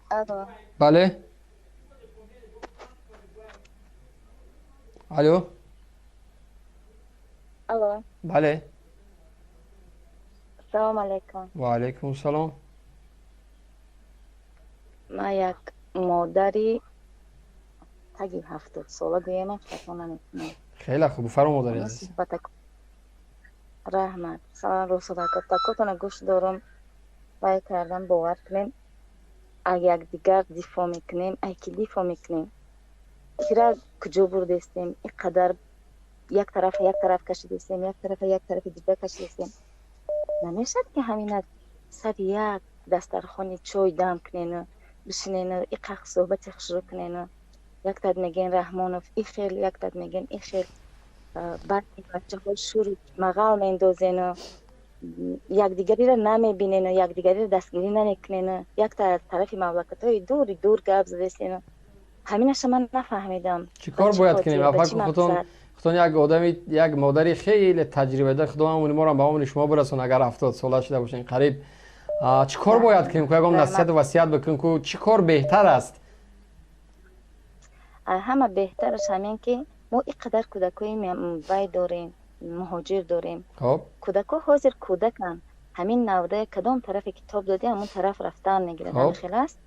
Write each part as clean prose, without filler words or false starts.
Алло. Бале. Алло. Алло. Бале. Салом алейкум. Ва алейкум салом. Ман як модари таги 70 сола гӯям, хато намекунам. Хеле хуб, бифармо, модари азиз. Раҳмат. Салом, рӯсодакотакотона гӯш дорам, вай кардам, бовар кунем, аг якдигар дифоъ мекунем, ай ки дифоъ мекунем, кира куҷо бурдестем, ин қадар як тарафа як тараф кашидестем, як тарафа як тарафи дига кашидестем. Намешавад, ки ҳамина сари як дастархони чой дам кунену бишинену иқақ суҳбати хушрӯ кунену яктад мегӯен Раҳмонов и хел, яктад мегӯен и хел, баъди бачаҳо шуру мағал мендозену якдигариро намебинену якдигариро дастгирӣ намекунену якта аз тарафи мамлакатҳои дури дур гап задестену ҳаминаша ман нафаҳмидам. Чӣ кор бояд кунем, худтон як одами, як модари хеле таҷрибадор, худо умри моро ба умри шумо бирасон, агар 70 сола шуда бошен қариб. Чӣ кор бояд кунем? Ку ягон насиҳату васият бикун, ку чӣ кор беҳтар аст? Ҳама беҳтараш ҳамин, ки мо ин қадар кӯдакҳои вай дорем, муҳоҷир дорем. Кӯдакҳо ҳозир кӯдаканд, ҳамин навда кадом тарафе ки тоб додӣ, ҳамон тараф рафтан мегирад. Ҳамин хел аст.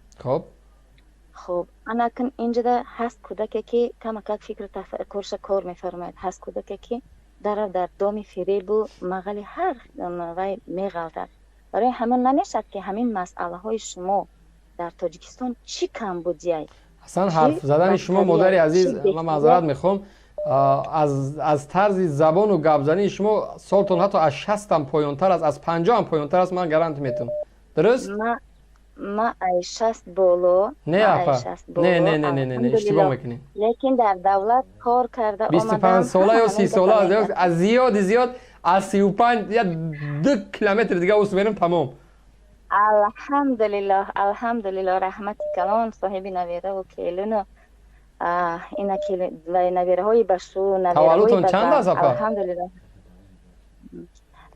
Хуб, анакун инҷода ҳаст кӯдаке, ки камакак фикру тафаккурша кор мефармояд, ҳаст кӯдаке, ки дар доми фиребу мағали ҳар вай меғалтад. Барои ҳамин намешавад, ки ҳамин масъалаҳои шумо дар Тоҷикистон чӣ камбудияй? Асан, ҳарф задани шумо, модари азиз, ман маъзарат мехоҳам, аз тарзи забону гапзании шумо солтон ҳатто аз 60-ам поёнтар аст, аз 50-ам поёнтар аст, ман гарант метавам. Дуруст? Ма ай 60 боло. Не, апа, не, не, не, не, не, иштибоҳ мекунед. Лекин дар давлат кор карда. 25 сола ё 30 сола, аз зиёди зиёд аз 35, я 2 километр дига ус мерем, тамом. Алҳамдулиллоҳ, алҳамдулиллоҳ, раҳмати калон, соҳиби навераву келину ина навераҳои башу. Таваллудтон чанд аст, апа? Алҳамдулиллоҳ,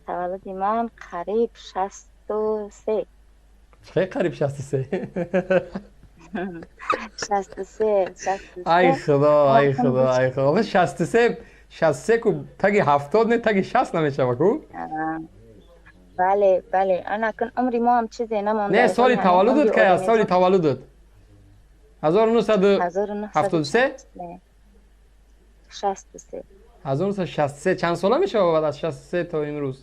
таваллуди ман қариб 63. Хеле қариб 63. 63. Ай худо, ай худо, ай худо, 63, 63 ку таги 70 не, таги 60 намешава ку. Бале, анакун умри мо ҳам чизе намонда. Не, соли таваллудат кай аст? Соли таваллудат 1973? 63. 1963 чанд сола мешава баъд аз 63 то имрӯз?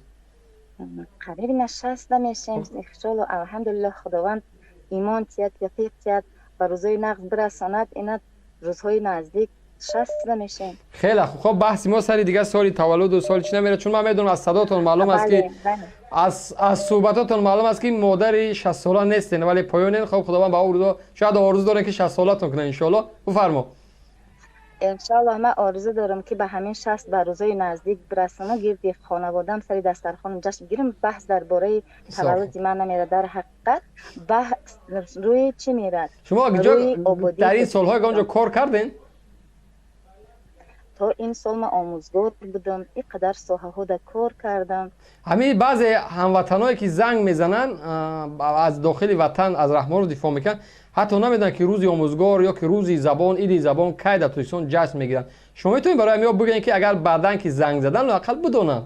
Қариби на 60 мешем, иншолло. Алҳамдулиллоҳ, худованд имон тият, яқиқ тият, ба рӯзои нағз бирасонад, ина рӯзҳои наздик 60 мешем. Хеле хуб. Хоб, баҳси мо сари дигар соли таваллуду соли чӣ намерад, чун ман медонам, аз садотон маълум аст, ки аз суҳбатотон маълум аст, ки модари 60-сола нестен, вале поёнен. Хоб, худованд ба орзу, шояд орзу дорем, ки 60-солатон кунад, иншоалло. Бифармо. Иншоаллоҳ, ман орзу дорам, ки ба ҳамин 60 ба рӯзои наздик бирасаму гирди хонаводаам сари дастархон ҷашн бигирам. Баҳс дар бораи таваллуди ман намерад, дар ҳақиқат баҳс рӯи чӣ мерад? Шумо дар ин солҳо онҷо кор карден? То ин сол ман омӯзгор будам, ин қадар соҳаҳода кор кардам. Ҳамин баъзе ҳамватаное, ки занг мезананд аз дохили ватан, аз Раҳмонов дифоъ мекунанд, ҳатто намедонанд, ки рӯзи омӯзгор ё ки рӯзи забон, иди забон кай дар Тоҷикистон ҷашн мегиранд. Шумо метавонед барои ҳамиҳо бигӯед, ки агар баъдан ки занг задан, лоақал бидонанд?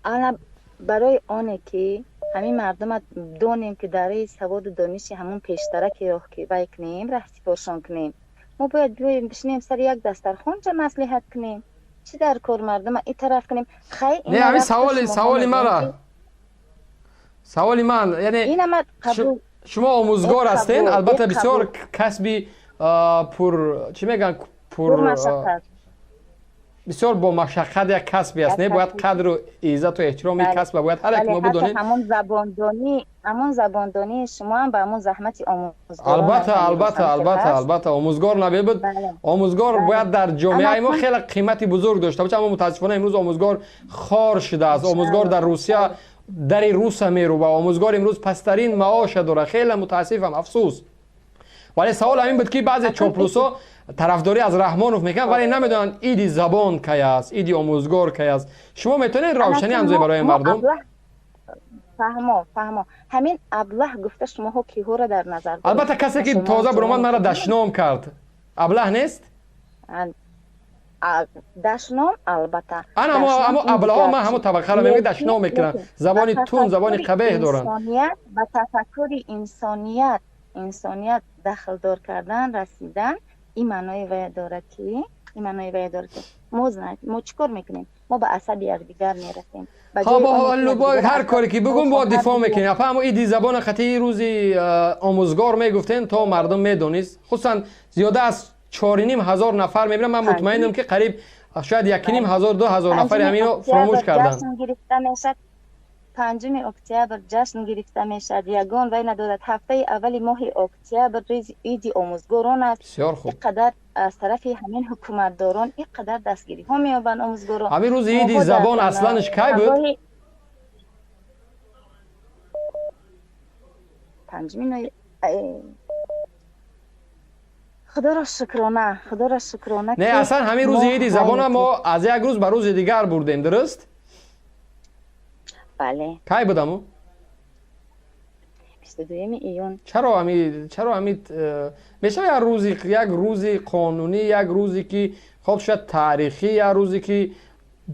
Ана, барои оне ки ҳамин мардума донем, ки дараи саводу дониши ҳамон пештара ки роҳ вай кунем, раҳсипоршон кунем, мо бояд биёем, бишинем, сари як дастархонча маслиҳат кунем, чӣ дар кор мардума и тараф кунем. Хай. Не, ҳамин саволи мара, саволи ман, яъне шумо омӯзгор ҳастен, албатта, бисёр касби пур, чӣ мегӯянд, пур, бисёр бо машаққат як касбе аст, не? Бояд қадру иззату эҳтироми касба бояд ҳар як мо бидонем. Ҳамон забондонӣ, ҳамон забондонии шумо ҳам ба ҳамон заҳмати омӯзгорон. Албатта, албатта, албатта, албатта, омӯзгор набебуд. Омӯзгор бояд дар ҷомеаи мо хеле қимати бузург дошта бошад, аммо мутаассифона имрӯз омӯзгор хор шудааст. Омӯзгор дар Русия дари руса мерӯба, омӯзгор имрӯз пасттарин маоша дорад. Хеле мутаассифам, афсӯс. Вале савол ҳамин буд, ки баъзе чоплусо тарафдорӣ аз Раҳмонов мекунанд, вале намедонанд, иди забон кай аст, иди омӯзгор кай аст. Шумо метавонед равшанӣ андозед барои мардум? Фаҳмо, фаҳмо. Ҳамин аблаҳ гуфта шумоҳо киҳоро дар назар доред? Албатта, касе ки тоза баромад, маро дашном кард, аблаҳ нест? Дашном, албатта. Ана ҳамо аблаҳо, ман ҳамо табақаро мегӯям, дашном мекунанд, забони тун, забони қабеҳ доранд. Ба тафаккури инсоният дахлдор кардан, расидан, ин маънои вая дорад ки мо мо чӣ кор мекунем? Мо ба асаби якдигар мерасем. Ҳар коре ки бигӯм, бо дифоъ мекунем, апа. Ҳамо иди забона қатъи рӯзи омӯзгор мегуфтем, то мардум медонист. Хусусан зиёда аз 4500 нафар мебинам. Ман мутмаинам, ки қариб шояд 1500, 2000 нафари ҳамино фуромӯш карданд. 5-уми октябр ҷашн гирифта мешавад, ягон вай надорад. Ҳафтаи аввали моҳи октябр рӯзи иди омӯзгорон аст. Бисёр хуб. Иқадар аз тарафи ҳамин ҳукуматдорон иқадар дастгириҳо меёбанд омӯзгорон. Ҳамин рӯзи иди забон асланаш кай буд? 5-уми, худоро шукрона, худоро шукрона. Не, аслан ҳамин рӯзи иди забона мо аз як рӯз ба рӯзи дигар бурдем, дуруст? Бале. Кай буд аму? 22-юми июн. Чаро ҳами мешава як рӯзи, як рӯзи қонунӣ, як рӯзе ки хоб шояд таърихӣ, як рӯзе ки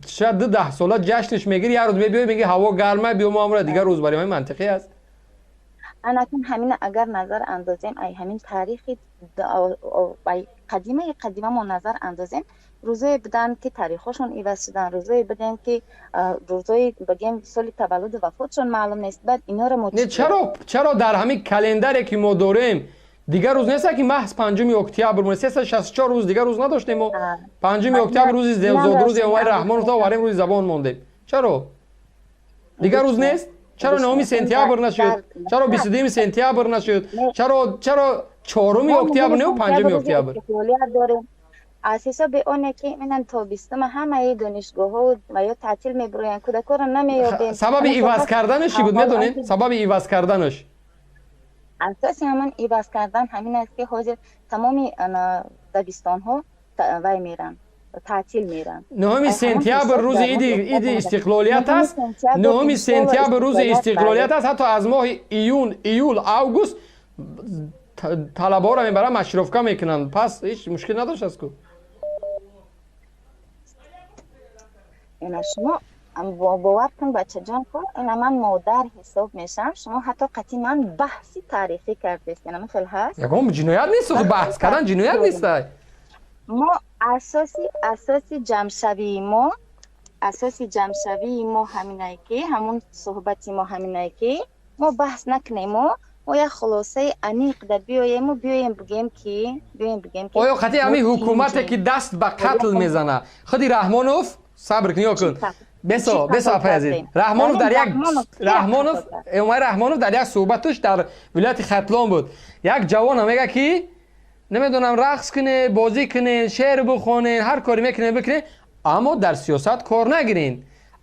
шояд ду даҳсола ҷашнш мегири, як рӯз мебиёй, меги ҳаво гарма, биё мо амра дигар рӯз барем? Ҳамин мантиқӣ аст? Анакун ҳамина агар назар андозем, ай ҳамин таърихи қадимаи қадима мо назар андозем, рӯзое буданд, ки таърихҳошон иваз шуданд, рӯзое буданд, ки рӯзои бигем соли таваллуду вафотшон маълум нест. Баъд инора мо Не, чаро дар ҳамин календаре ки мо дорем дигар рӯз неста, ки маҳз 5-уми октябр? 364 рӯз дигар рӯз надоштем мо? 5-уми октябр рӯзи зодрӯзи Эмомалӣ Раҳмонов оварем, рӯзи забон мондем. Чаро дигар рӯз нест? Чаро 9-уми сентябр нашуд? Чаро 22-юми сентябр нашуд? Чаро 4-уми октябр не, 5-уми октябр? Аз ҳисоби оне ки минан тобистума ҳамаи донишгоҳҳо ва ё таътил мебуроянд, кӯдаконро намеёбем. Сабаби иваз карданаш чӣ буд, медонед? Сабаби иваз карданаш? Асоси ҳамон иваз кардан ҳамин аст, ки ҳозир тамоми дабистонҳо вай меранд, таътил меранд. 9-уми сентябр рӯзи иди истиқлолият аст. 9-уми сентябр рӯзи истиқлолият аст. Ҳатто аз моҳи июн, июл, август талабаҳоро мебаранд, маршировка мекунанд. Пас ҳеҷ мушкил надоштааст ку. Ина шумо бовар кун, бачаҷон, ку ина ман модар ҳисоб мешавам, шумо ҳатто қатъи ман баҳси таърихӣ кардест, ина хел ҳаст. Ягон ҷиноят нест, баҳс кардан ҷиноят нест. Мо асоси ҷамъшавии мо, асоси ҷамъшавии мо ҳаминае, ки ҳамун суҳбати мо ҳаминае, ки мо баҳс накунему мо як хулосаи аниқ да биёему, биёем бигем ки биёем бигем ки Оё қатъи ҳамин ҳукумате ки даст ба қатл мезана, худи Раҳмонов, сабр кун, ё кун, бесо, бесо, апай азиз, Раҳмонов дар як, Раҳмонов, Эмомалӣ Раҳмонов дар як суҳбатуш дар вилояти Хатлон буд, як ҷавона мега, ки намедонам, рақс куне, бозӣ кунен, шеър бихонен, ҳар коре мекунен, бикунен, аммо дар сиёсат кор нагирен.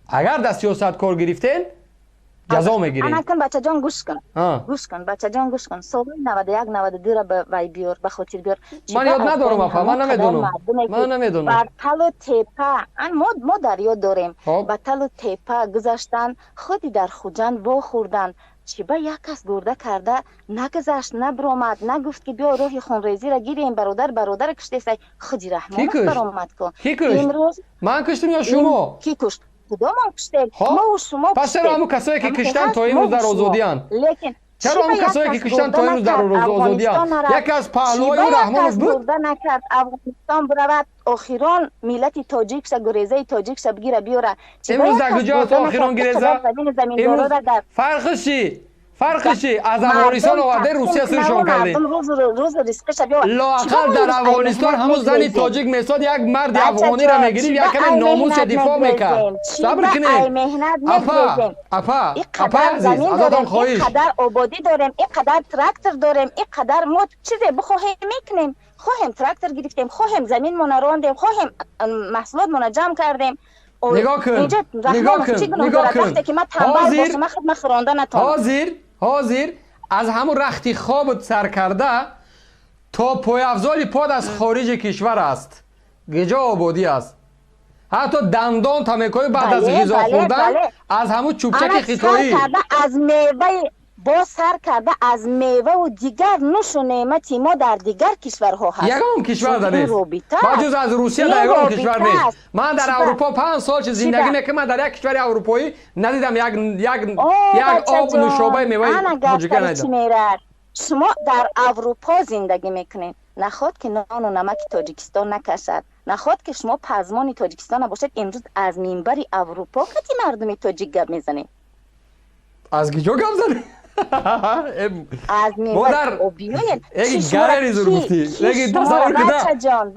Агар дар сиёсат кор гирифтен, ҷазо мегирем. Анакун, бачаҷон, гӯш кун, гӯш кун, бачаҷон, гӯш кун. Соли 91, 92-ра вай биёр, ба хотир биёр. Ман ёд надорам, апа, ман намедонам, ман намедонам. Бар талу тепа мо дар ёд дорем, ба талу тепа гузаштан, худи дар Хуҷанд вохӯрдан. Чӣ ба як кас гурда карда нагузашт, набиромад, нагуфт, ки биё роҳи хунрезиро гирем, бародар бародара куштесай? Худи Раҳмонов баромад ку. Ки кушт? Ман куштем ё шумо? Ки кушт? Кудомон куштем? Мо шумо. Пас чаро ҳамун касое ки киштанд, то имрӯз дар озодиянд? Лекин Чаро ҳамун касое ки киштанд, то имрӯз дар озодиянд? Яке аз паҳлӯҳои Раҳмонов буд. Гурда накард Афғонистон биравад, охирон миллати тоҷикша, гурезаи тоҷикша бигира, биёра. Имрӯз дар куҷо аст охирон гуреза? Имрӯз фарқиш чӣ? Фарқиш чӣ? Аз Афғонистон овардаи, Русия сиршон кардем. Лоақал дар Афғонистон ҳамун зани тоҷик месод, як марди афғониро мегирифт, як каме номусе дифоъ мекард. Сабр кунед, апа, апа, апа азиз, азатон хоҳиш. Иқадар ободӣ дорем, иқадар трактор дорем, иқадар мо чизе бихоҳем мекунем. Хоҳем трактор гирифтем, хоҳем заминмона рондем, хоҳем маҳсулотмона ҷамъ кардем. Нигоҳ кун, нигоҳ кун, нигоҳ кун. Ҳозир ҳозир аз ҳамун рахти хобут сар карда то пойафзоли под аз хориҷи кишвар аст. Гиҷо ободӣ аст? Ҳатто дандон та мекои баъд аз ғизо хӯрдан. Аз ҳамун чӯбчаки хитоӣ аз меваи боз сар карда аз меваву дигар нӯшу неъмати мо дар дигар кишварҳо ҳаст. Ягон кишвар дар нест, ба ҷуз аз Русия дар ягон кишвар нест. Ман дар Аврупо 5 сол чи зиндагӣ мекунам, ман дар як кишвари аврупоӣ надидам як об нӯшобаи меваи тоҷика надидам. Шумо дар Аврупо зиндагӣ мекунед, наход ки нону намаки Тоҷикистон накашад, наход ки шумо пазмони Тоҷикистон набошед. Имрӯз аз минбари Аврупо кати мардуми тоҷик гап мезанед. Аз киҷо гап занед? Аз Модар, гарари зур гуфтӣ, лекин тасаввур кида,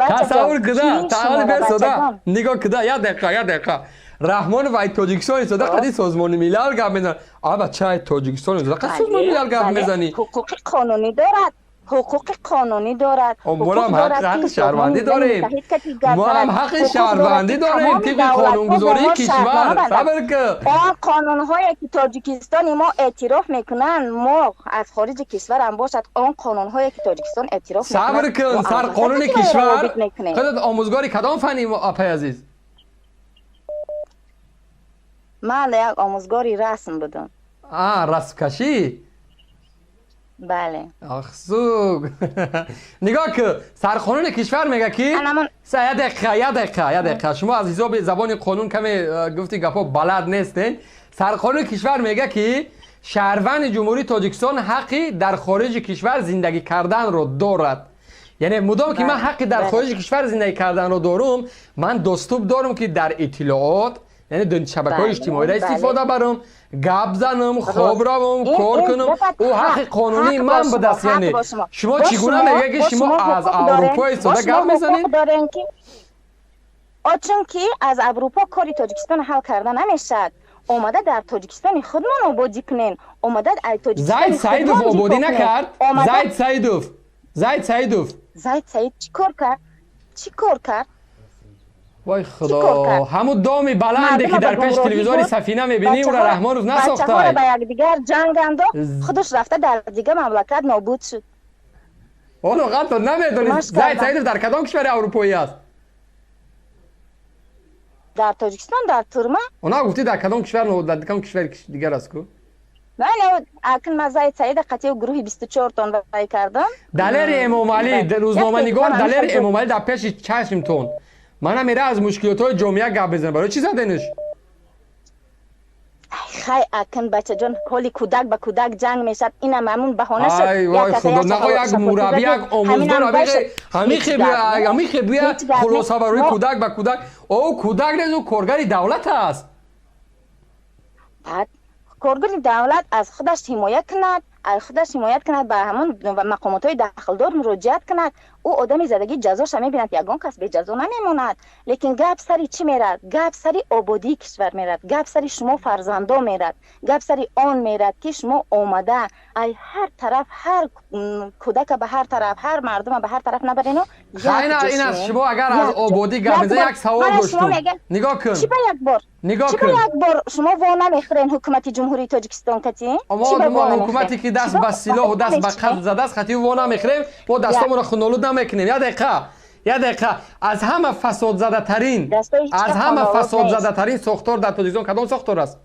тасаввур кида, таъоли бесода нигоҳ кида. Як дақиқа, як дақиқа. Раҳмонов ай Тоҷикистон истода қади Созмони Милал гап мезанад. А бача, ай Тоҷикистон истода қади Созмони Милал гап мезанӣ? Ҳуқуқи қонунӣ дорад, ҳуқуқи қонунӣ дорад. Мо ҳам ҳаққи шаҳрвандӣ дорем, мо ҳам ҳаққи шаҳрвандӣ дорем тибқи қонунгузории кишвар. Сабр ки. Он қонунҳое ки Тоҷикистони мо эътироф мекунанд, мо аз хориҷи кишварам бошад, он қонунҳое ки Тоҷикистон эътироф. Сабр кун, сарқонуни кишвар. Худат омӯзгори кадом фанни, апай азиз? Ман як омӯзгори расм будам. А, расмкашӣ? Бале. Ахсуг, нигоҳ ки, сарқонуни кишвар мега ки, як дақиқа, як дақиқа, як дақиқа. Шумо аз ҳисоби забони қонун каме гуфти гапҳо балад нестен. Сарқонуни кишвар мега ки шаҳрванди Ҷумҳурии Тоҷикистон ҳаққи дар хориҷи кишвар зиндагӣ карданро дорад. Яъне мудом ки ман ҳаққи дар хориҷи кишвар зиндагӣ карданро дорум, ман доступ дорум ки дар иттилоот, яъне шабакаҳои иҷтимоиро истифода барам, гап занам, хоб равам, кор кунам. Ӯ ҳаққи қонунии ман будаст. Яъне шумо чӣ гуна мегӯед ки шумо аз Аврупо истода гап мезанед? Чунки аз Аврупо кори Тоҷикистон ҳал карда намешавад. Омада дар Тоҷикистони худмон ободӣ кунен, омада. Зайд Саидов ободӣ накард? Зайд Саидов, Зайд Саидов. Зайд Саид чӣ кор кард? Чӣ кор кард? Вой худо, ҳамун доми баланде ки дар пеши телевизори Сафина мебинӣ, ӯра Раҳмонов насохтай. Ба якдигар ҷанг андохт, худаш рафта дар дигар мамлакат нобуд шуд. Ҳоло ҳатто намедонӣ, Зайд Саидов дар кадом кишвари аврупоӣ аст? Дар Тоҷикистон, дар турма. Она гуфтӣ дар кадом кишвар, дар кадом кишвари дигар аст ку? Бале, акн ман Зайд Саида қатъи гурӯҳи 24-тон вай кардам. Далери Эмомалӣ, рӯзноманигор Далери Эмомалӣ дар пеши чашмтон мана мера аз мушкилотҳои ҷомеа гап мезанад. Барои чӣ задениш? Хай, акн, бачаҷон, ҳоли кӯдак ба кӯдак ҷанг мешавад, инам ҳамун баҳона шуд. Вой худо, нако як мураббӣ, як омӯзгор ҳамихе бия хулоса барои кӯдак ба кӯдак. О, кӯдак нест, ӯ коргари давлат аст. Баъд коргари давлат аз худаш ҳимоя кунад, аз худаш ҳимоят кунад, ба ҳамон мақомотҳои дахлдор муроҷиат кунад. Ӯ одами задагӣ ҷазоша мебинад, ягон кас беҷазо намемонад. Лекин гап сари чӣ мерад? Гап сари ободии кишвар мерад, гап сари шумо фарзандо мерад, гап сари он мерад ки шумо омада ай ҳар тараф, ҳар кӯдака ба ҳар тараф, ҳар мардума ба ҳар тараф набарену. Ин аст, шумо агар аз ободӣ гап мезанед, як савол доштум, нигоҳ кун. Чӣ ба як бор? Нигоҳ чӣ ба кун. Як бор шумо во намехӯрен ҳукумати Ҷумҳурии Тоҷикистон кати? Мо ҳукумате ки даст ба силоҳу даст ба қатл задааст, хати во намехӯрем, мо дастомонро хунолуд намекунем. Як дақиқа, як дақиқа. Аз ҳама фасодзадатарин, аз ҳама фасодзадатарин сохтор дар Тоҷикистон кадом сохтор аст?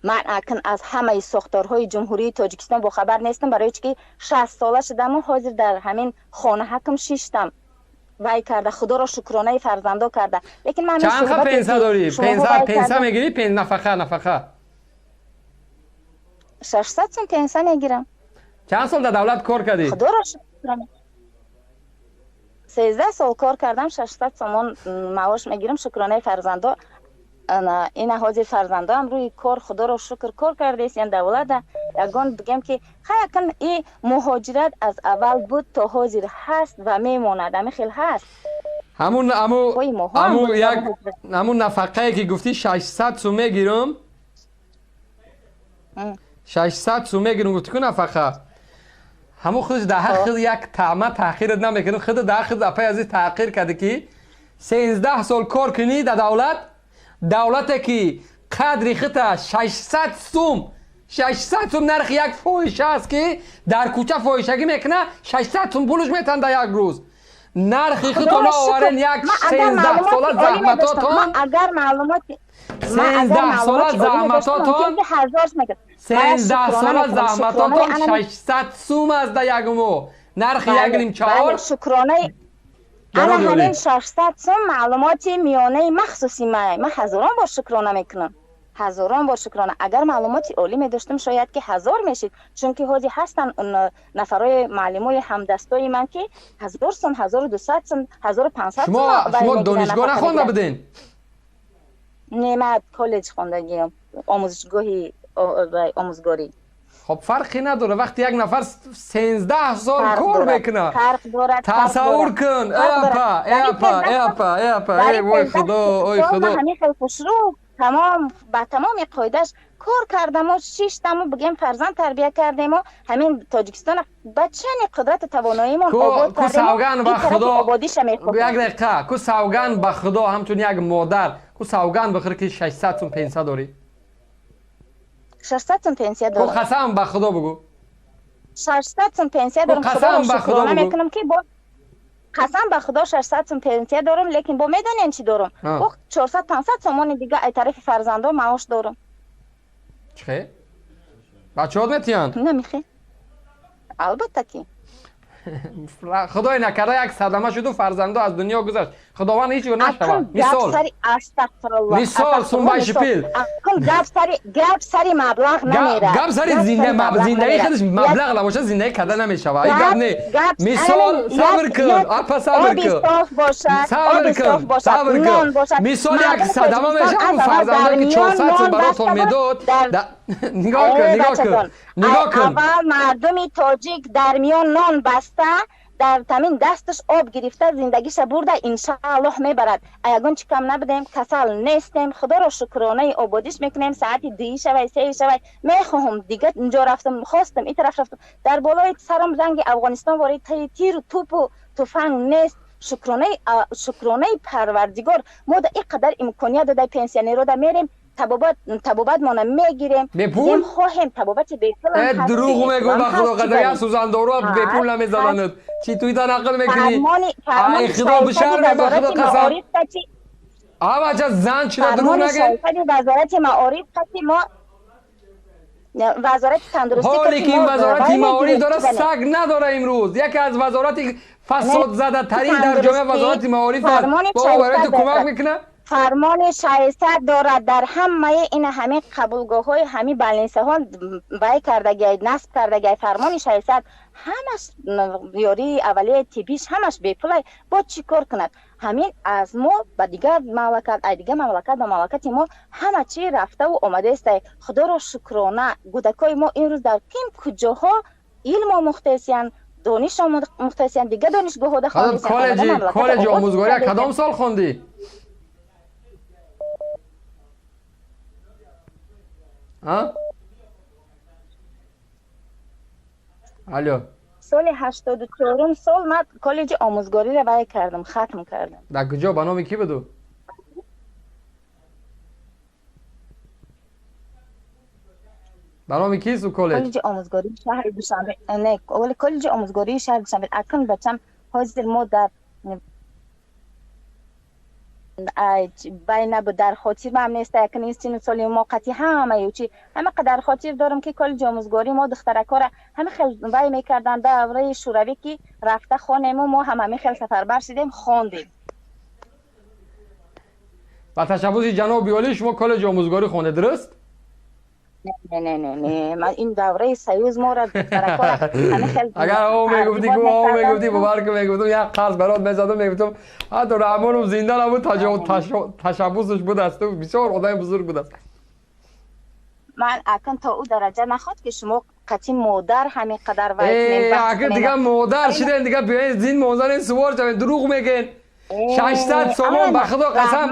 Ман акн аз ҳамаи сохторҳои Ҷумҳурии Тоҷикистон бохабар нестам, барои чи ки 60 сола шудаму ҳозир дар ҳамин хона ҳакм шиштам, вай карда, худоро шукронаи фарзандо карда, лекин ман Чанд ха пенса дорӣ? Пенса, пенса мегирӣ? Нафақа, нафақа? 600 сум пенса мегирам. Чанд сол дар давлат кор кардӣ? Худоро шукрона, 13 сол кор кардам, 600 сомон маош мегирам, шукронаи фарзандо. Ина ҳозир фарзандоам рӯи кор, худоро шукр, кор кардест, ян давлата ягон бигем ки хай, акн и муҳоҷират аз аввал буд, то ҳозир ҳаст ва мемонад, ҳамин хел ҳаст. Ҳамун як ҳамун нафақае ки гуфтӣ, 600 сум мегирам, 600 сум мегирам гуфтӣ ку нафақа, ҳамун худш дар ҳаққи худ як таъма таъхират намекунам. Худ дар ҳаққи апай азиз таъхир карда ки 13 сол кор кунӣ дар давлат, давлате ки қадри хита 600 сум, 600 сум нархи як фоҳиша аст ки дар кӯча фоҳишагӣ мекуна, 600 сум пулш метан дар як рӯз. Нархи худтона оварен як 13 сола заҳматотон. Агар маълумоти 13 сола заҳматотон, 13 сола заҳматотон 600 сум аст да як моҳ. Нархи як ним чаҳор. Шукронаи ана ҳамин 600 сум маълумоти миёнаи махсуси ман. Ман ҳазорон бор шукрона мекунам. Ҳазорон бор шукрона. Агар маълумоти олӣ медоштам, шояд ки 1000 мешид. Чунки ҳозир ҳастанд нафарои маълимои ҳамдастои ман, ки 1000 сум, 1200 сум, 1500 сум. Шумо донишгоҳ нахонда буден? Не, ман коллеҷ хондагиам, омӯзишгоҳи омӯзгорӣ. Хоб, фарқе надорад, вақте як нафар 13 сол кор мекунад, тасаввур кун. Эапа, эапа, эапа, эапа, эй вой худо, ой худо. Ҳамин хел хушрӯ тамом ба тамоми қоидаш кор кардаму шиштаму, бигем, фарзанд тарбия кардему, ҳамин Тоҷикистона ба чани қудрату тавоноимон обод кардему. Савган ба худо, ободиша мехоҳем. Як дақиқа. Ку савган ба худо, ҳамчун як модар, ку савган бихӯр, ки 600 сум пенсия дорӣ. 600 сум пенсия дорам. Ку қасам ба худо бугӯ. 600 сум пенсия дорам. Қасам ба худо. Мекунам, ки бо қасам ба худо, 600 сум пенсия дорам, лекин бо медонем чӣ дорам? Бо 400 500 сомони дига ай тарафи фарзандо маош дорам. Чихе? Бачаҳот метиҳанд? Намихе, албатта ки. Худое накарда як садама шуду, фарзандо аз дунё гузашт, худованд ҳеҷ гоҳ нашавад, мисол, мисол, сумбайшипил. Гап сари маблағ намерад. Гап сари зиндагӣ худаш маблағ набошад, зиндагӣ карда намешавад. Ин гап не. Мисол, сабр кун, апа, сабр кун, сабр кун, сабр кун. Мисол, як садама мешавад, фарзандое ки 400 сум баротон медод, нигоҳ кун, нигоҳ кун, нигоҳ кун. Аввал мардуми тоҷик дар миён нон баста, дар тамин дасташ об гирифта, зиндагиша бурда, иншааллоҳ мебарад. Ягон чӣ кам набудем, касал нестем, худоро шукронаи ободиш мекунем. Саати дуи шавай, сеи шавай, мехоҳам дига инҷо рафтам, хостам ин тараф рафтам, дар болои сарам занги Афғонистон ворид, тиру тупу туфанг нест. Шукронаи Парвардигор, мо да ин қадар имконият дода, пенсионерода мерем, табобатмона мегирем. Бепул хоҳем, табобати бепул. Дурӯғ мегӯ, ба худо қадр, як сӯзандору бепул намезананд. Чӣ туита нақл мекунӣ? Ай худо, бишарме, ба худо қасам. Авача зан чира дурӯғ нагӯ. Вазорати маориф қати мо, вазорати тандурустӣ. Ҳоле ки ин вазорати маориф дора, саг надора. Имрӯз яке аз вазорати фасодзадатарин дар ҷомеа вазорати маориф аст. Бо барои ту кӯмак мекунад? Фармони 600 дорад, дар ҳамаи ин ҳамин қабулгоҳҳои ҳамин больницаҳо вай кардагиай, насб кардагиай. Фармони 600, ҳамаш ёрии аввалияи тиббиш ҳамаш бепулай. Бо чӣ кор кунад? Ҳамин аз мо ба дигар мамлакат, ай дигар мамлакат ба мамлакати мо ҳама чӣ рафтаву омадаестай. Худоро шукрона, кӯдакои мо имрӯз дар ким куҷоҳо илм омӯхтаесиянд, дониш омӯхтаесиянд, дигар донишгоҳҳода. Коллеҷи омӯзгория кадом сол хондӣ? Алло. Соли 84-ум сол ман коллеҷи омӯзгориро вай кардам, хатм кардам. Дар куҷо, ба номи кӣ буду? Ба номи кист у коллеҷ? Коллеҷи омӯзгории шаҳри Душанбе. Не, коллеҷи омӯзгории шаҳри Душанбе. Акун, бачам, ҳозир мо дар бай набуд, дар хотирам нест. Якн сину соли мо қатъи ҳамаи чи ҳама қадар хотир дорам, ки коллеҷи омӯзгорӣ мо духтаракора ҳама хел вай мекарданд давраи шӯравӣ, ки рафта хонему, мо ҳам ҳамин хел сафарбар шидем, хондем. Ба ташаббуси ҷаноби олӣ шумо коллеҷи омӯзгорӣ хондед, дуруст? Не, не, не, не, ман ин давраи союз мора духтаракора ҳама хел. Агар о мегуфтӣ, ку о мегуфтӣ, бовар кун, мегуфтум, як қарз барот мезадам, мегуфтум, ҳатто Раҳмонов зинда набуд, ташаббусаш будааст, бисёр одами бузург будааст. Ман акн то ӯ дараҷа нахоҳад, ки шумо қатъи модар ҳамин қадар вай. Акн дига модар шиден, дига биёен, зин монзанен, сувор шавен, дурӯғ мегӯен. 600 сомон, ба худо қасам,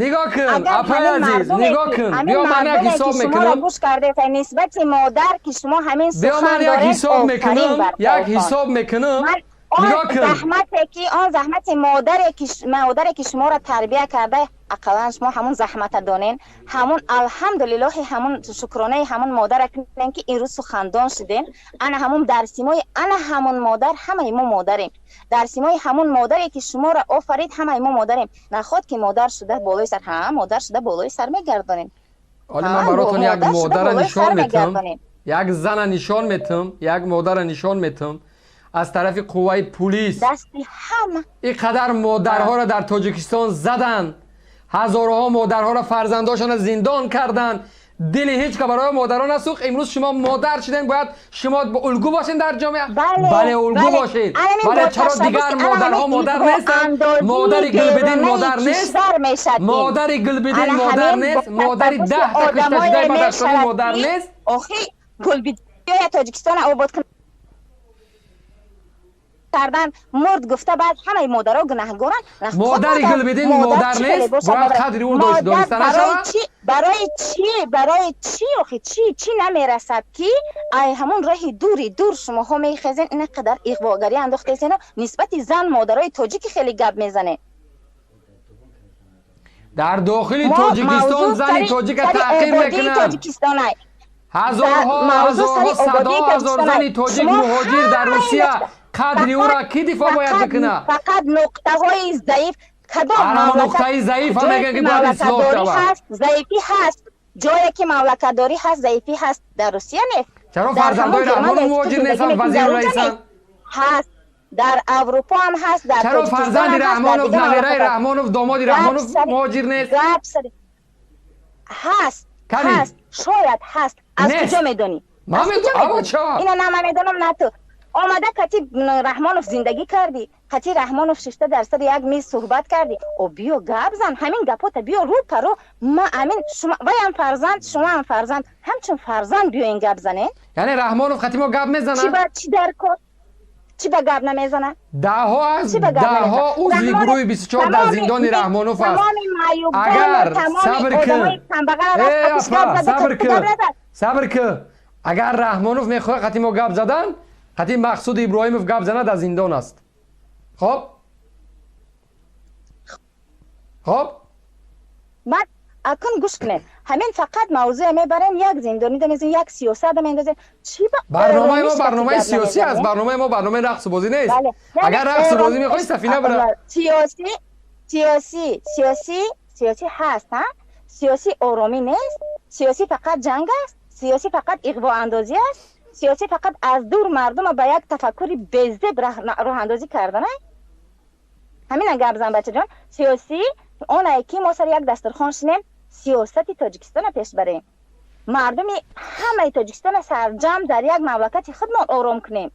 нигоҳ кун, апаи азиз, нигоҳ кун, биё, ман як ҳисоб мекунам. Гӯш кардед, нисбати модар ки шумо ҳамин. Биё, ман як ҳисоб мекунам, як ҳисоб мекунам, нигоҳ кун. Заҳмате ки он заҳмати модаре ки шуморо тарбия карда. Ақаллан шумо ҳамун заҳмата донен, ҳамун алҳамдулиллоҳи, ҳамун шукронаи ҳамун модара кунен, ки имрӯз сухандон шуден. Ана ҳамун дар симои ана ҳамун модар, ҳамаи мо модарем. Дар симои ҳамун модаре, ки шуморо офарид, ҳамаи мо модарем. Наход ки модар шуда болои сар, ҳа, модар шуда болои сар мегардонем. Ҳоли ман баротон як модара нишон метам, як зана нишон метам, як модара нишон метам. Аз тарафи қувваи пулис дасти ҳама ин қадар модарҳоро дар Тоҷикистон заданд, ҳазорҳо модарҳоро, фарзандошонро зиндон карданд. Дили ҳеҷ ка барои модарон насӯхт. Имрӯз шумо модар шуден, бояд шумо улгӯ бошед дар ҷомеа. Бале, улгӯ бошед. Вале чаро дигар модарҳо модар нестанд? Модари Гулбидин модар нест, модари Гулбидин модар нест, модари 10 та кушташудаи Бадахшонӣ модар нест. Охи, Гулбидин Тоҷикистона обод кардан мурд гуфта, баъд ҳамаи модаро гунаҳгоранд. Модари Гулбидин модар нест? Бояд қадри ӯ дониста нашавад? Барои чӣ, барои чӣ? Охи, чӣ, чӣ намерасад, ки ай ҳамон роҳи дури дур шумоҳо мехезен, ин қадар иғвогарӣ андохтесену нисбати зан модарои тоҷики хеле гап мезанед? Дар дохили Тоҷикистон зани тоҷика таъқиб мекунанд. Ҳазорҳо, ҳазорҳо, садҳо ҳазор зани тоҷик муҳоҷир дар Русия, қадри ӯро кӣ дифоъ бояд бикунад? Фақат нуқтаҳои заиф кадом? Нуқтаи заиф мегӯян, ки бояд ислоҳ шавад. Заифӣ ҳаст. Ҷое ки мамлакатдорӣ ҳаст, заифӣ ҳаст. Дар Русия нест? Чаро фарзандои Раҳмонов муҳоҷир нестанд, вазиру раисанд? Ҳаст, дар Аврупо ҳам ҳаст, дар Чаро фарзанди Раҳмонов, набераи Раҳмонов, домоди Раҳмонов муҳоҷир нест? Ҳаст, ҳаст, шояд ҳаст. Аз куҷо медонӣ? Ина на ман медонам, на ту. Омада кати Раҳмонов зиндагӣ кардӣ, кати Раҳмонов шишта дар сари як миз суҳбат кардӣ? О, биё гап зан, ҳамин гапота биё рӯ паро. Ма амин ваям фарзанд, шумоам фарзанд, ҳамчун фарзанд биёин гап занен. Яъне Раҳмонов қати мо гап мезанад? Чӣ дар кор? Чӣ ба гап намезанад? Даҳҳо аз даҳҳо узви гурӯҳи 24 дар зиндони Раҳмонов аст. Агар, сабр кун, сабр кун, сабр кун. Агар Раҳмонов мехоҳад қати мо гап задан, қати Мақсуд Иброҳимов гап занад, дар зиндон аст. Хоб. Ман акун, гӯш кунед, ҳамин фақат мавзӯя мебарем, як зиндонӣ мезем, як сиёсат меандозем. Чӣ ба Барномаи мо барномаи сиёсӣ аст, барномаи мо барномаи рақсу бозӣ нест. Агар рақсу бозӣ мехоҳӣ, сафина бира. Сиёсӣ, сиёсӣ, сиёсӣ, сиёсӣ ҳаст. Ҳа, сиёсӣ оромӣ нест, сиёсӣ фақат ҷанг аст, сиёсӣ фақат иғвоандозӣ аст, сиёсӣ фақат аз дур мардума ба як тафаккури безеб роҳандозӣ кардан. Ҳамина гап зан, бачаҷон. Сиёсӣ онае, ки мо сари як дастурхон шинем, сиёсати Тоҷикистона пеш барем, мардуми ҳамаи Тоҷикистона сарҷамъ дар як мамлакати худмон ором кунем.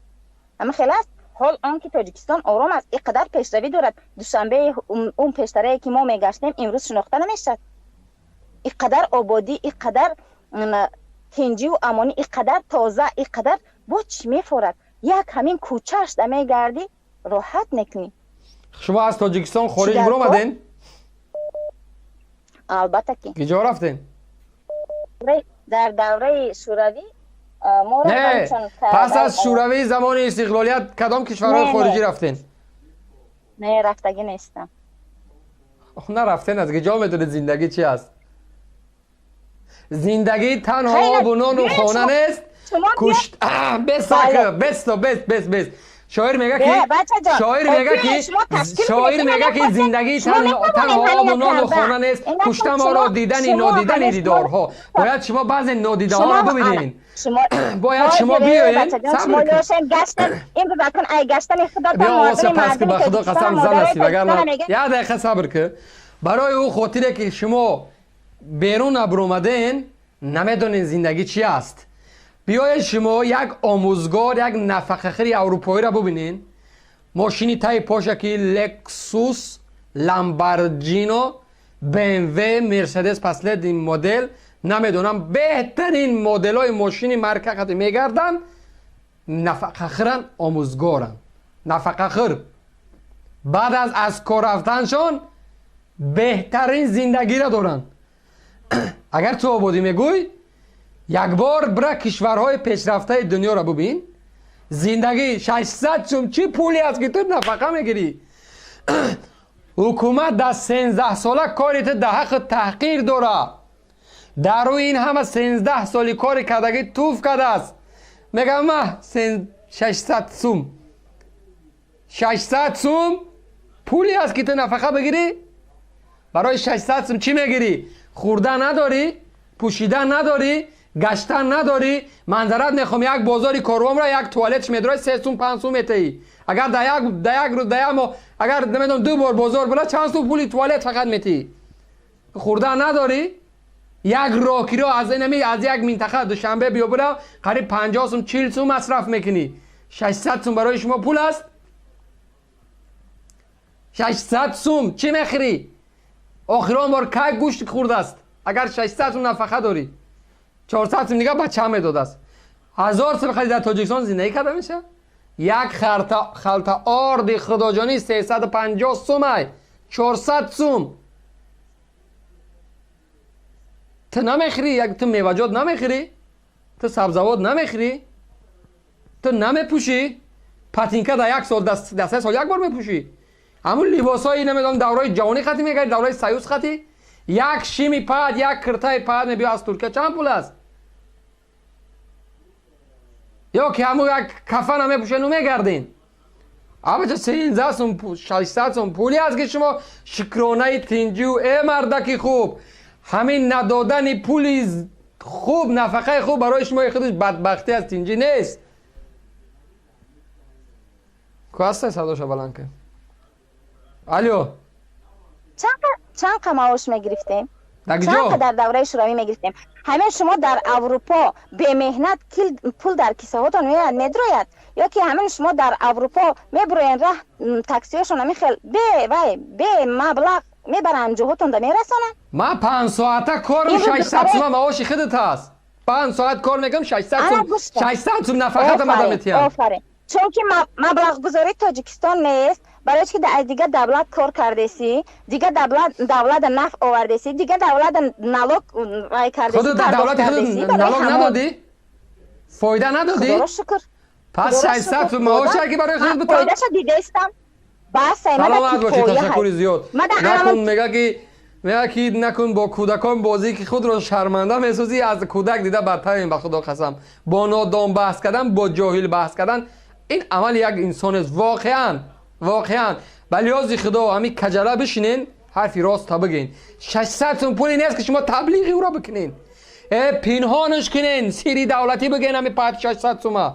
Ҳама хел аст. Ҳол он ки Тоҷикистон ором аст, ин қадар пешравӣ дорад. Душанбеи он пештарае, ки мо мегаштем, имрӯз шинохта намешавад. Ин қадар ободӣ, ин қадар тинҷиву амонӣ, ин қадар тоза, ин қадар бо чӣ мефорад. Як ҳамин кӯчааш да мегардӣ, роҳат мекунӣ. Шумо аз Тоҷикистон хориҷ биромаден? Албатта ки. Киҷо рафтен? Дар давраи Шӯравӣ. Не, пас аз Шӯравӣ, замони истиқлолият кадом кишварҳои хориҷӣ рафтен? Не, рафтагӣ нестам. Нарафтен, аз киҷо медонед зиндагӣ чи аст? Зиндагӣ танҳо обу нону хона нест. Кушт бесак бесто бес бес бес. Шоир мега ки, шоир мега ки зиндагӣ танҳо обу нону хона нест, кушта моро дидани нодидани дидорҳо. Бояд шумо баъзе нодидаҳоро бибинед, бояд шумо биёед. Пас ки, ба Худо қасам, зан ҳастӣ, вагарна як дақиқа сабр ки. Барои ӯ хотире ки шумо берун абромаден, намедонед зиндагӣ чи аст. Биёед, шумо як омӯзгор, як нафақахири аврупоиро бубинед, мошини таи поша ки Лексус, Ламборҷино, БМВ, Мерседес, последний модель, намедонам, беҳтарин моделҳои мошини марка қати мегарданд, нафақахиранд, омӯзгоранд, нафақахир. Баъд аз кор рафтаншон беҳтарин зиндагиро доранд. Агар ту ободӣ мегӯй, як бор бира кишварҳои пешрафтаи дунёро бубин. Зиндагӣ 600 сум чӣ пуле аст, ки ту нафақа мегирӣ? Ҳукумат дар 13 сола кори ту дар ҳаққи таҳқир дора. Дар рӯи ин ҳама 13 соли кори кардагӣ туф кардааст. Мегам, ма 600 сум, 600 сум пуле аст, ки ту нафақа бигирӣ? Барои 600 сум чӣ мегирӣ? Хӯрдан надорӣ, пӯшидан надорӣ, гаштан надорӣ. Манзарат мехоҳам, як бозори Корвонра, як туалетш медорӣ, 3 сум, 5 сум метаӣ. Агар дар як рӯз, дар як моҳ, агар намедонам, ду бор бозор бира, чанд сум пули туалет фақат метиҳӣ? Хӯрдан надорӣ. Як роҳкиро аз инами, аз як минтақа Душанбе биё бира, қариб 50 сум, 40 сум масраф мекунӣ. 600 сум барои шумо пул аст? 600 сум чӣ мехӯрӣ? Охирон бор кай гӯшт хӯрдааст, агар 600 сум нафақа дорӣ? 400 сум дига бача медодааст. 1000 сум хари дар Тоҷикистон зиндагӣ карда мешавад? Як халта орди худоҷонӣ 350 сумай, 400 сум. Ту намехӯрӣ, як ту меваҷот намехӯрӣ, ту сабзавот намехӯрӣ, ту намепӯшӣ. Патинка дар як сол, дар 3 сол як бор мепӯшӣ. Ҳамун либосҳои, намедонам, давраи ҷавонӣ хати мегарди, давраи союз хати. Як шими паҳат, як киртаи паҳат мебиё аз Туркия, чанд пул аст? Ё ки ҳамун як кафана мепӯшену мегардин. Абача, 13 сум, 600 сум пуле аст, ки шумо шукронаи тинҷиу, э мардаки хуб, ҳамин надодани пули хуб, нафақаи хуб барои шумо худаш бадбахтӣ аст, тинҷӣ нест. Ку ҳастай, садоша баланд кун. Алё. Чанд қа маош мегирифтем? Дар Чанд куҷо? қа дар давраи шӯравӣ мегирифтем? Ҳамин шумо дар Аврупо бемеҳнат пул дар кисаҳотон меояд, медрояд? Ё ки ҳамин шумо дар Аврупо мебуроен, раҳ таксиҳошон ҳамин хел бе вай, бе маблағ мебаранд, ҷоҳотонда мерасонанд? Ман 5 соата корм, Имрӯз 600 духтаре- сума маоши худат аст. 5 соат кор мекунам, 600 Ана сум, гӯш кун. 600 сум нафақата мада метиҳам. Офарин. Чунки маблағгузории Тоҷикистон нест, барои чи ки дар дигар давлат кор кардесӣ, дигар давлата нафъ овардесӣ, дигар давлата налог вай кардесӣ, Худат дар пардохт давлати худ кардесӣ, барои налог ҳамон. надодӣ, фоида надодӣ. Худоро шукр. Пас Худоро 600 шукр. сум маоше ки барои худат битам. Фоидаша дидаистам, басай. Саломат бошӣ, ташаккури зиёд. Накун, мега ки накун бо кӯдакон бозӣ, ки худро шарманда месозӣ, аз кӯдак дида бадтарем. Ба худо қасам, бо нодон баҳс кардан, бо ҷоҳил баҳс кардан, ин амали як инсонест. Воқеан, воқеан, ба лиҳози худо, ҳамин каҷала бишинен, ҳарфи роста бигӯен. 600 сум пуле нест, ки шумо таблиғи ӯро бикунен, э пинҳонаш кунен, сири давлатӣ бигӯен. Ҳамин паҳти 600 сума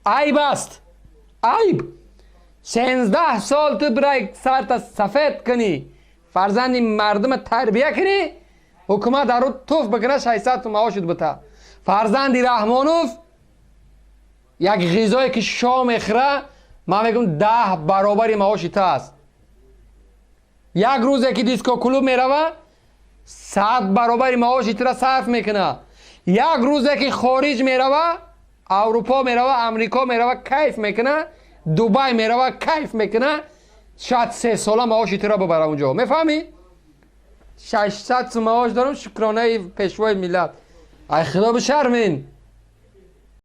айб аст, айб. 13 сол ту бирай сарта сафед кунӣ, фарзанди мардума тарбия кунӣ, ҳукумат дар рӯ туф бикуна, 600 сум маошит бита. Фарзанди Раҳмонов як ғизое ки шо мехӯра, ман мегӯм, 10 баробари маоши ту аст. Як рӯзе ки диско-клуб мерава, 100 баробари маоши тура сарф мекуна. Як рӯзе ки хориҷ мерава, Аврупо мерава, Амрико мерава, кайф мекуна, Дубай мерава, кайф мекуна, шояд 3 сола маоши тура бибара унҷо. Мефаҳмӣ? 600 сум маош дорам, шукронаи пешвои миллат. Ай худо бишармин.